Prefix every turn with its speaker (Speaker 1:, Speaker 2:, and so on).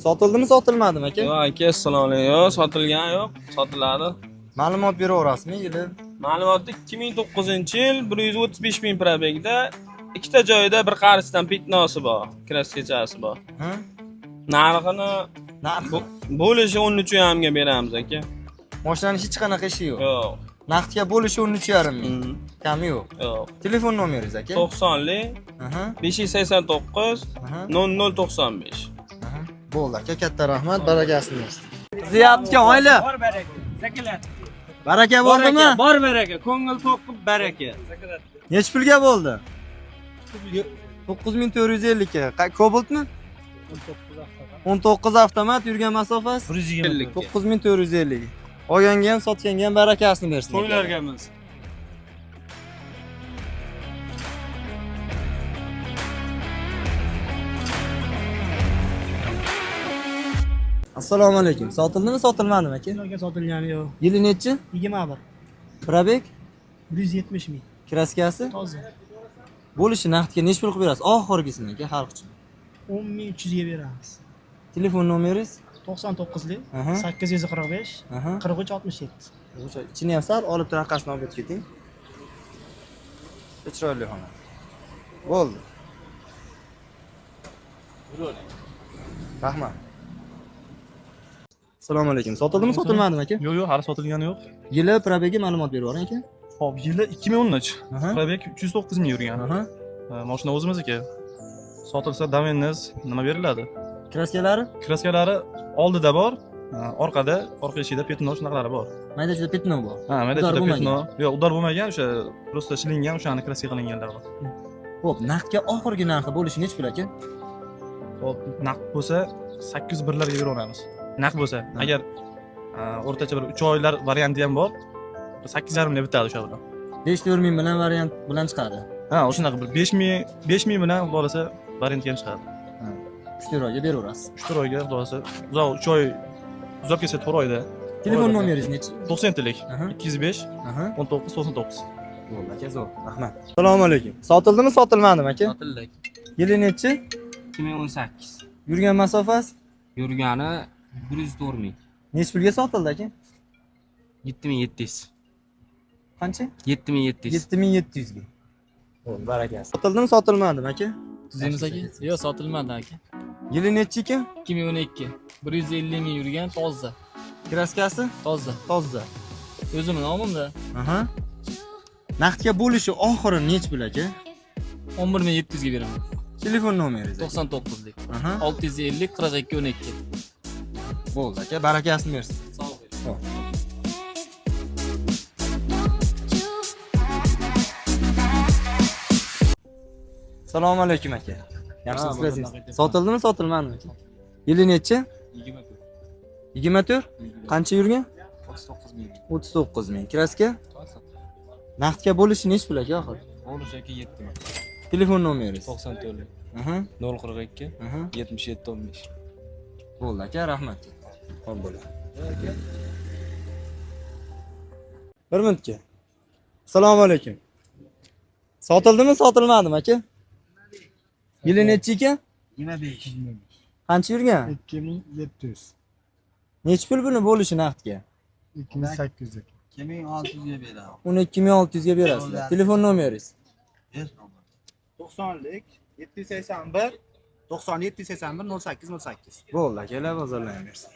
Speaker 1: Sotildimi, sotilmadimi aka?
Speaker 2: Yo'q aka, assalomu alaykum. Yo'q, sotilgani yo'q, sotiladi.
Speaker 1: Ma'lumot beraverasizmi yili?
Speaker 2: Ma'lumotda 2009-yil 135 ming пробег da ikkita joyida bir qarichdan пятно si bor, краска chasi bor.
Speaker 1: Ha?
Speaker 2: Narxini
Speaker 1: Narxi?
Speaker 2: Bo'lishi 13,5 ga beramiz aka.
Speaker 1: Mashinani hech qanaqa ishi yo'q.
Speaker 2: Yo'q.
Speaker 1: Naqdga bo'lishi 13,5 ming. Kami yo'q.
Speaker 2: Yo'q.
Speaker 1: Telefon nomeringiz aka?
Speaker 2: 90lik
Speaker 1: Aha.
Speaker 2: 589
Speaker 1: Aha.
Speaker 2: 0095.
Speaker 1: Aha. Bo'ldi aka, katta rahmat, barakasini bersin. Ziyaptga oila.
Speaker 3: Bor baraka. Zakalat.
Speaker 1: Baraka bo'ldimi?
Speaker 3: Bor baraka. Ko'ngil to'q qilib baraka.
Speaker 1: Nechi pulga bo'ldi? 9450 ga. Cobaltmi? 19 avtomat yurgan masofasi
Speaker 3: 120.
Speaker 1: 9450. Olganga ham sotganga ham barakasini bersin. Aka.
Speaker 3: To'ylargamiz.
Speaker 1: Assalomu alaykum. Sotildimi, sotilmadimi aka?
Speaker 4: Yo'q, sotilgani yo'q.
Speaker 1: Yili nechi?
Speaker 4: 21.
Speaker 1: Пробег?
Speaker 4: 170 ming.
Speaker 1: Краска si?
Speaker 4: Toza.
Speaker 1: Bo'lishi naqdga nechi pul qilib berasiz? Oxirgisini aka, xalq uchun.
Speaker 4: 10 300 ga beramiz.
Speaker 1: Telefon nomeringiz?
Speaker 4: 99lik
Speaker 1: Aha.
Speaker 4: 845
Speaker 1: Aha.
Speaker 4: 43 67.
Speaker 1: O'sha ichini ham sal olib tur, orqasini olib o'tib keting. Chiroyli xona. Bo'ldi. Rahmat. Assalomu alaykum. Sotildimi, sotilmadimi aka?
Speaker 5: Yo'q, yo'q, hali sotilgani yo'q.
Speaker 1: Yili, пробег i ma'lumot berib yuboring aka.
Speaker 5: Xo'p, yili 2013.
Speaker 1: Aha.
Speaker 5: Пробег 309 ming yurgan.
Speaker 1: Aha.
Speaker 5: Mashina o'zimizniki. Sotilsa доверенность nima beriladi?
Speaker 1: Краска lari?
Speaker 5: Краска lari oldida bor, orqada, orqa eshigida пятно shunaqalari bor.
Speaker 1: Mayda juda пятно bor.
Speaker 5: Ha, mayda
Speaker 1: Удар
Speaker 5: juda
Speaker 1: bo'lmagan.
Speaker 5: пятно. Yo'q, удар bo'lmagan, o'sha просто shilingan, o'shani краска qilinganlar bor.
Speaker 1: Xo'p, naqdga oxirgi narxi bo'lishi nechi pul aka?
Speaker 5: Xo'p, naqd bo'lsa 801 larga beraveramiz. Naqd bo'lsa,
Speaker 1: Ha.
Speaker 5: agar o'rtacha bir 3 oylar varianti ham bor. 8,5 ga bitadi o'sha bilan.
Speaker 1: 5-4 ming bilan variant bilan chiqadi.
Speaker 5: Ha, o'shanaqa bir 5 ming, 5 ming bilan xudo xohlasa variantga ham chiqadi.
Speaker 1: 3-4 oyga beraverasiz.
Speaker 5: 3-4 oyga xudo xohlasa, uzoq 3 oy uzab kelsa 4 oyda.
Speaker 1: Telefon
Speaker 5: Oyda.
Speaker 1: nomeringiz nechi?
Speaker 5: 90 tlik
Speaker 1: Aha.
Speaker 5: 205
Speaker 1: Aha.
Speaker 5: 19 99.
Speaker 1: Bo'ldi aka, zo'r. Rahmat. Assalomu alaykum. Sotildimi, sotilmadimi aka?
Speaker 6: Sotildi.
Speaker 1: Yili nechi?
Speaker 6: 2018.
Speaker 1: Yurgan masofasi?
Speaker 6: Yurgani 104 ming.
Speaker 1: Nechi pulga sotildi aka?
Speaker 6: 7700.
Speaker 1: Qancha?
Speaker 6: 7700.
Speaker 1: 7700 ga. Bo'ldi, barakasi. Sotildimi, sotilmadimi aka?
Speaker 7: Tuzaymiz aka? Yo'q, sotilmadi aka.
Speaker 1: Yili nechi ekan?
Speaker 7: 2012. 150 ming yurgan, toza.
Speaker 1: Краска si?
Speaker 7: Toza.
Speaker 1: Toza.
Speaker 7: O'zimni nomimda.
Speaker 1: Aha. Naqdga bo'lishi oxiri nechi pul aka?
Speaker 7: 11 700 ga beraman.
Speaker 1: Telefon nomeringiz? Aka?
Speaker 7: 99lik.
Speaker 1: Aha.
Speaker 7: 650 42 12.
Speaker 1: Bo'ldi aka, barakasini bersin.
Speaker 7: Sog' bo'ling.
Speaker 1: Assalomu alaykum aka. Yaxshimisizlar? Sotildimi, sotilmadimi aka? Yili nechi?
Speaker 6: 24.
Speaker 1: 24? Qancha yurgan?
Speaker 6: 39 ming.
Speaker 1: 39 ming. Краска? Naqdga bo'lishi nechi pul aka oxiri?
Speaker 6: Bo'lish aka 7 ming.
Speaker 1: Telefon nomeringiz?
Speaker 6: 94.
Speaker 1: Aha.
Speaker 6: 042
Speaker 1: Aha.
Speaker 6: 77 15.
Speaker 1: Bo'ldi aka, rahmat. Xo'p bo'ladi. Bir minutga. Assalomu alaykum. Sotildimi, sotilmadimi aka? Yili nechi ekan?
Speaker 3: 25.
Speaker 1: Qancha yurgan?
Speaker 4: 2700.
Speaker 1: Nechi pul buni bo'lishi naqdga?
Speaker 4: 2800.
Speaker 3: 2600 ga beramiz.
Speaker 1: 12 600 ga berasizlar. Telefon nomeringiz?
Speaker 8: 90lik 781 97 81 08 08.
Speaker 1: Bo'ldi akalar, bozorlarni bersin.